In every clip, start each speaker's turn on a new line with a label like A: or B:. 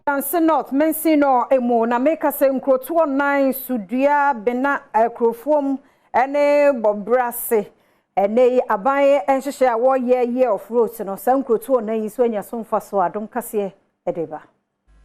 A: Adanse North mansin no mu na meka sɛ nkurotoɔ nan Sudua, Bena, Akurofuom ne Bɔbrase. Ɛnɛ yi aban nhyehyɛ a wɔyɛ Year of Roads no, saa nkurotoɔ nan yi nso anya so mfasoɔ. Adom Kaseɛ de ba.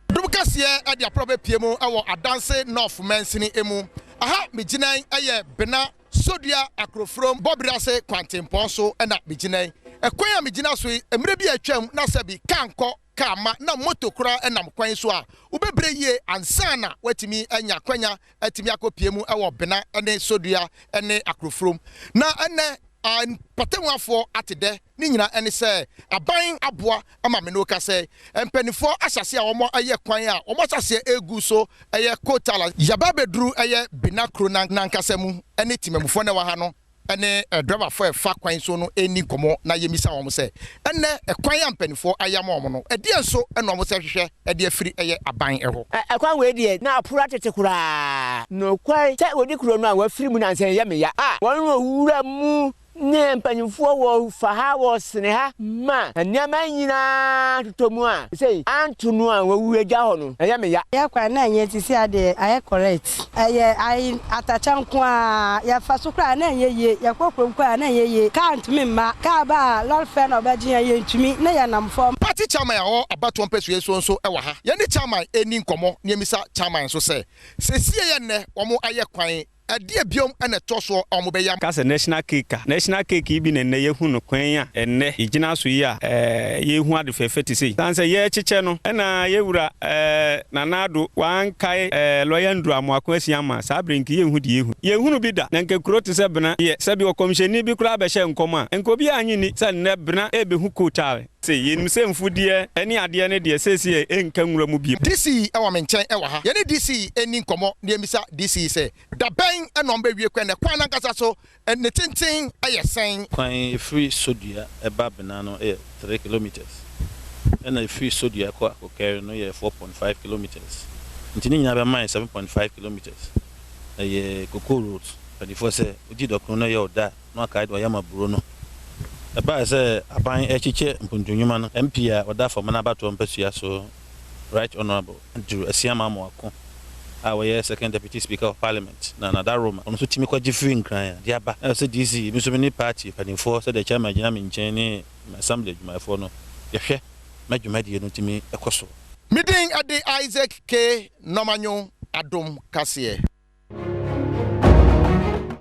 B: Adom Kaseɛ de aporɔ bɛpie mu wɔ Adanse North mansini mu. Aha megyina yi yɛ Bena Sodua Akurofurom Bɔbrase kwantempɔn so na megyina yi. Ɛkwan a megyina so yi, mmerɛ bi a atwam na sɛbi kaa nkɔ kaa ma na moto koraa nam kwan so a, wobɛbrɛ yie ansa na woatumi anya akwanya atumi akɔpie mu wɔ Bena ne Sodua ne Akurofurom. Na ɛnnɛ mpɔtamuafoɔ ate dɛ. Ne nyinaa ɛne sɛ aban aboa ama me ne wo ka sɛ mpaninfoɔ ahyɛaseɛ a wɔn ayɛ kwan a wɔn ahyɛaseɛ ɛregu so ɛyɛ Kotala. Yɛaba abɛduru ɛyɛ Bena kuro no ankasa mu ɛne temamufoɔ no ɛwɔ ha no ɛne driverfoɔ a ɛfa kwan so no ɛnni nkɔmmɔ na yɛmmisa wɔn sɛ ɛnnɛ ɛkwan a mpaninfoɔ ayɛ ama wɔn no ɛdeɛn nso na wɔn sɛ hwehwɛ ɛde afiri ɛyɛ aban ɛhɔ.
C: Ɛkwan wei deɛ na aporo atete koraa. Nokware sɛ wɔdi kuro no a wɔafiri mu nansa yi yɛ me ya a wɔn wɔ wura mu ne mpanyimfoɔ wɔ fa ha wɔ sene ha ma nneɛma nyinaa totɔ mu a sei anto no a wawu agya hɔ no ɛyɛ me ya.
D: Yɛ kwan na ɛnyɛ sisi adeɛ ayɛ correct ɛyɛ ayi atɛkyɛ nko ara yɛ fa so koraa na ɛnyɛ yie yɛ kɔ kurom koraa na ɛnyɛ yie car ntumi mma car ba a lɔre fɛ na ɔbɛgye yɛn yɛ ntumi na yɛ nam fam.
B: Party chairman a ɔwɔ abatoɔ mpɛsoa yi so nso wɔ ha. Yɛne chairman redi nkɔmmɔ na yɛmmisa chairman nso sɛ, seesei a nnɛ wɔayɛ kwan Ɛdeɛ biom na ɛtɔ soɔ a wɔbɛyɛ ama.
E: Ka sɛ national cake a, national cake yi bi na ɛnnɛ yɛahu no kwan yi a ɛnnɛ yɛgyina so yi a yɛrehu ade fɛfɛ te sei. Sane sɛ yɛrekyekyɛ no na yɛn wura Nana Addo wankae Lɔya Nduru Amoako Asiamah saa bere nka yɛnhu deɛ yɛhu. Yɛnhunu bi da na nka kuro te sɛ Bena deɛ sɛbi ɔkɔmhyɛni bi koraa bɛhyɛ nkɔm a nka obiara nnye nni sɛ nnɛ Bena rebɛhu coat a Se yɛnim sɛ mfudeɛ ne adeɛ no deɛ seesei ɛnka nwura mu bio.
B: DC wɔ me nkyɛn wɔ ha. Yɛne DC nni nkɔmmɔ na yɛmmisa DC sɛ, da bɛn na wɔbɛwie kwan no? Kwan no ankasa so, ne tenten yɛ sɛn?
F: Kwan ɛfiri Sodua ba Bena no yɛ 3 kilometres, ɛna ɛfiri Sodua kɔ Akokɛre no yɛ 4.5 kilometres. Nti ne nyinaa bɛma yɛn 7.5 kilometres. Ɛyɛ cocoa road. Mpanimfoɔ sɛ wogye dɔkono no yɛ wo dɛ a, na wakae de wayam aburo no. Ɛbae sɛ aban rekyekyɛ mpontu nnwuma no, MP a ɔda Fɔmena abatoɔ mpasua so, Right Honourable Andrew Asiamah Amoako a ɔyɛ Second Deputy Speaker of Parliament na Nada Roma, ɔno nso tumi kɔgye firi Nkran a de aba. Ɛwɔ sɛ DC, me nso me ne party mpanimfoɔ sɛdeɛ Chairman gyina me nkyɛn ne Assembly adwumayɛfoɔ no, yɛhwɛ ma dwumadie no tumi kɔ so.
B: Me din de Isaac K. Normanyo Adom Kaseɛ.